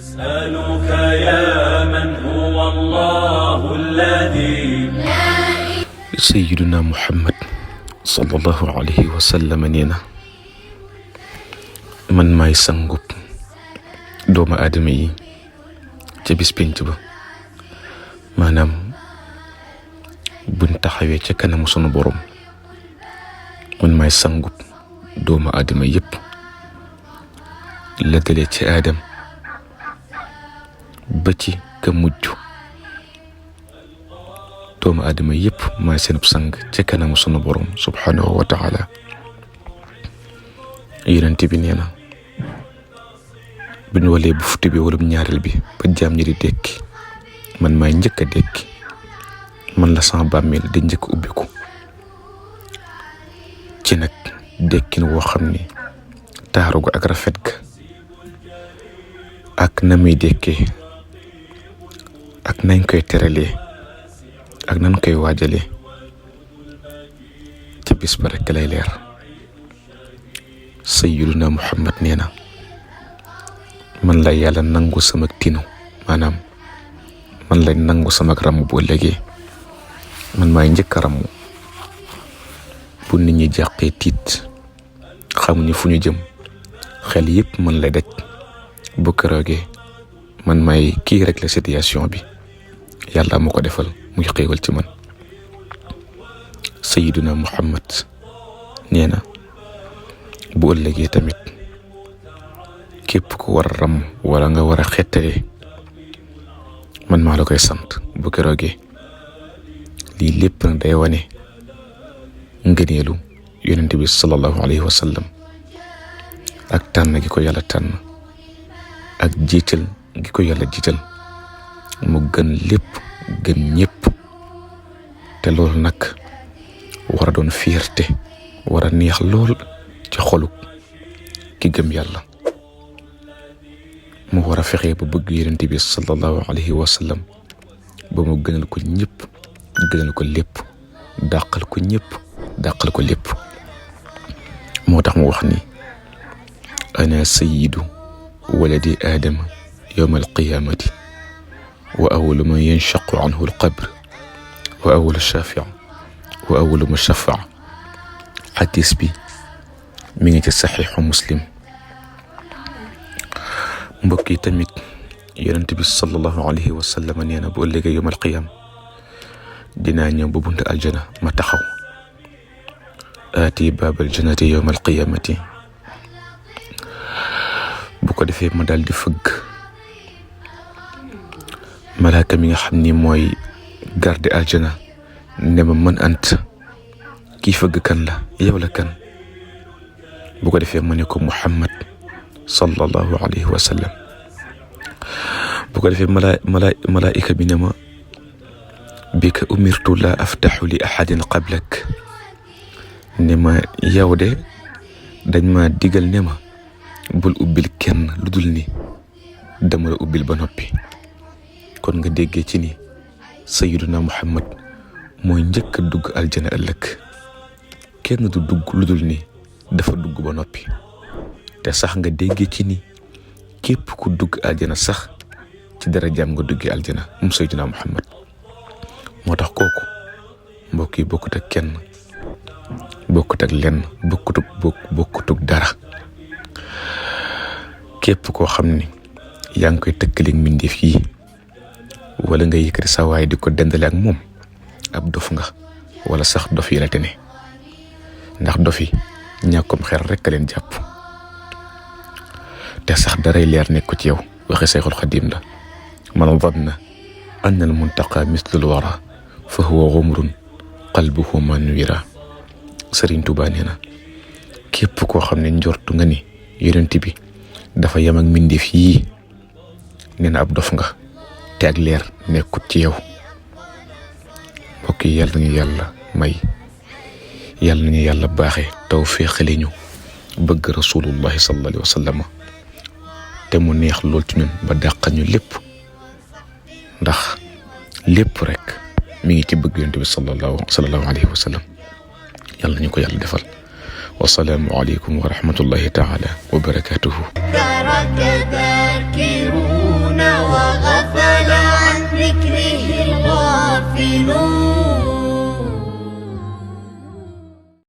أسألك يا من هو الله الذي سيدنا محمد sallallahu alayhi wa sallam nee na man maay sangub doomu aadama yi ca bis pénc ba maanaam buñ taxawee ca kanamu sunu borom man maay sangub doomu aadama yépp la dalee ci aadam ba ci ka mujj doomu aadama yépp maay seenub sang ca kanamu sunu borom subhanahu wa taala yonent bi nee na bu ñu walee buftu bi wala ñaareel bi ba jaam ñi di dekki man maay njëkk a dekki man la sama bàmmeel di njëkk ubbiku ci nag dekkin woo xam ni taaru ga ak rafet ga ak na muy dekkee ak nañ koy teralee ak nan koy waajalee ca bis ba rekk lay leer sayyiduna Muhammad nee na man la yàlla nangu sama tinu maanaam man la nangu sama ramm boo légee man maay njëkk a ramm bu nit ñi jàqee tiit xamuñu fu ñu jëm xel yépp man lay daj bu keroogee man maay kii rek la situation bi yàlla mu ko defal muy xéewal ci man sayyiduna Muhammad nee na bu ëllëgee tamit képp ku war a ram wala nga war a xettalee man maa la koy sant bu keroogee lii lépp nag day wane ngëneelu yonent bi sallallahu alayhi wa sallam ak tànn gi ko yàlla tànn ak jiital gi ko yàlla jiital mu gën lépp gën ñépp te loolu nag war a doon fierté war a neex lool ci xoluk ki gëm yàlla mu war a fexe ba bëgg yonent bi sallallahu alayhi wa sallam ba mu gënal ko ñépp gënal ko lépp dàqal ko ñépp dàqal ko lépp moo tax mu wax ni ana sayyidu waladi aadama yawma alqiyamati wa awwalu man yanshaqu anhu alqabr wa awwalu shafi' wa awwalu mushaffa' xadis bi mi ngi ci saxiixu muslim mbokk yi tamit yonent bi sallallahu alayhi wa sallam nee na bu ëllëgee yawmal qiyaam dinaa ñëw ba buntu aljana ma taxaw aati baabal jannati yawmal qiyaamati bu ko defee ma daal di fëgg malaaka mi nga xam ni mooy garde aljana ne ma man ant kii fëgg kan la yow la kan bu ko defee ma ne ko Muhammad sallallahu alayhi wa sallam bu ko defee malaika bi ne ma bika umirtu la aftaxu li ahadin qablak ne ma yow de dañ ma digal ne ma bul ubbil kenn lu dul ni dama la ubbil ba noppi kon nga déggee ci ni sayyiduna Muhammad mooy njëkk a dugg aljana ëllëg kenn du dugg lu dul ni dafa dugg ba noppi te sax nga déggee ci ni képp ku dugg aljana sax ci dara jaam nga duggee aljana moom sayyiduna Muhammad moo tax kooku mbokk yi bokkut ak kenn bokkut ak lenn bokkut ak dara képp koo xam ni yaa ngi koy tëkkaleeg mbindeef yi wala nga yëkkati sa waay di ko dendale ak moom ab dof nga wala sax dof yi la tene ndax dof yi ñàkkum xel rek a leen jàpp te sax daray leer nekk ci yow waxi Seexul Xadiim la man danna anna al muntaqa mislul wara fa huwa ghumrun qalbuhu manwira Sëriñ Tuubaa nee na képp koo xam ne njortu nga ni yonent bi dafa yem ak mbindeef yii nee na ab dof nga te ak leer nekkut ci yow mbokk yi yàlla nañu yàlla may yàlla nañu yàlla baaxe tawfeexale ñu bëgg rasulullahi sallallahu alayhi wa sallam te mu neex lool ci ñun ba dàqal ñu lépp ndax lépp rek mi ngi ci bëgg yonent bi sallallahu alayhi wa sallam yàlla nañu ko yàlla defal wasalaamu aleykum wa rahmatullahi taala wa barakatuhu